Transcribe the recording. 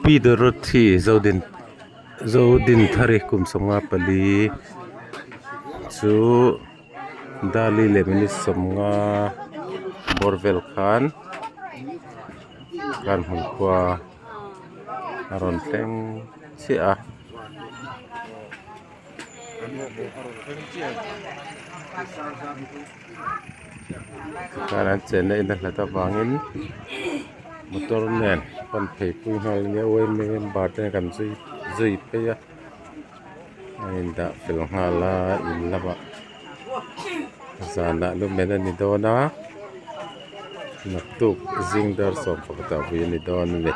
Pi Dorothy Zodin Zodinthari kum 54 chu Dali leh minute 50 bawr vel khan kanhmun khua a rawn thleng chiah a. Tikhan an chenna in a hlat avangin motor nen pan phei pui nghal ania yma member te kan zui zui phei a a indah fel nghal a in lamah zanah lumen a ni dawn a naktuk zing dar 11 ah vui a ni dawn a ni.